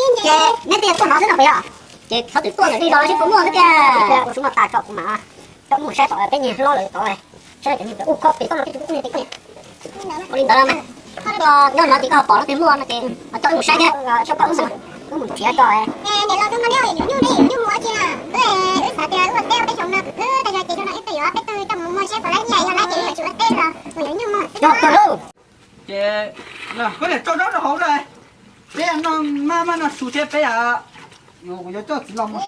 Ces neb twb tuaj no xwb no puas yog? Ces txhob twm tuaj ntawm nej zos los seb puas muaj xwb tiag. Ua tsuv no tas tso kuv mam coj mus saib tom peb niag hlob lawv tod, saib cov niag ub khob pes toj no peb tus ub niag pes toj. Ua li ntawd mas, nyob no ces koj pom leej twg muaj no ces coj wb mus saib thiab, seb koj ub xwb, wb mus nrhiav tso. Niam laus tus no neb yuav nyuj ne, yuav nyuj mus ua dab tsi na? Wb xav tias wb ua teb ua teb xyoo no khwv khwv tas zog ces xyoo no wb twb yuav peb tug coj mus muag seb puas laib nyiaj, yog laib ces wb yuav tsis ua teb los mus yuav nyuj mus. Ces koj niam tso zaub rau hauv na, peb noj maj maj noj su thiab peb a. Kuv yuav coj txiv los mus.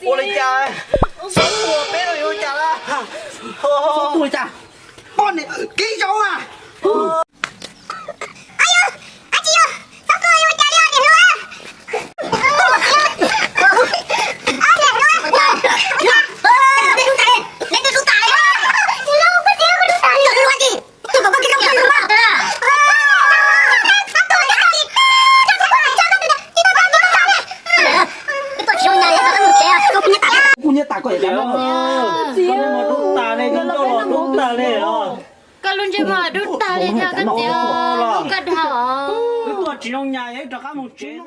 Ua li cas? Xob tua peb los yuav ua cas na? Xob tua li cas? Poj niam kib zaub a. Kuv nyiaj tas koj yuav cas no. Koj niag no dub tas ne, koj nco los dub tas ne os. Koj lub ntsej muag dub tag li thiab koj txiv, lub koj dhau. Wb tuaj tsis zoo nyas, wb rov qab mus tsev no.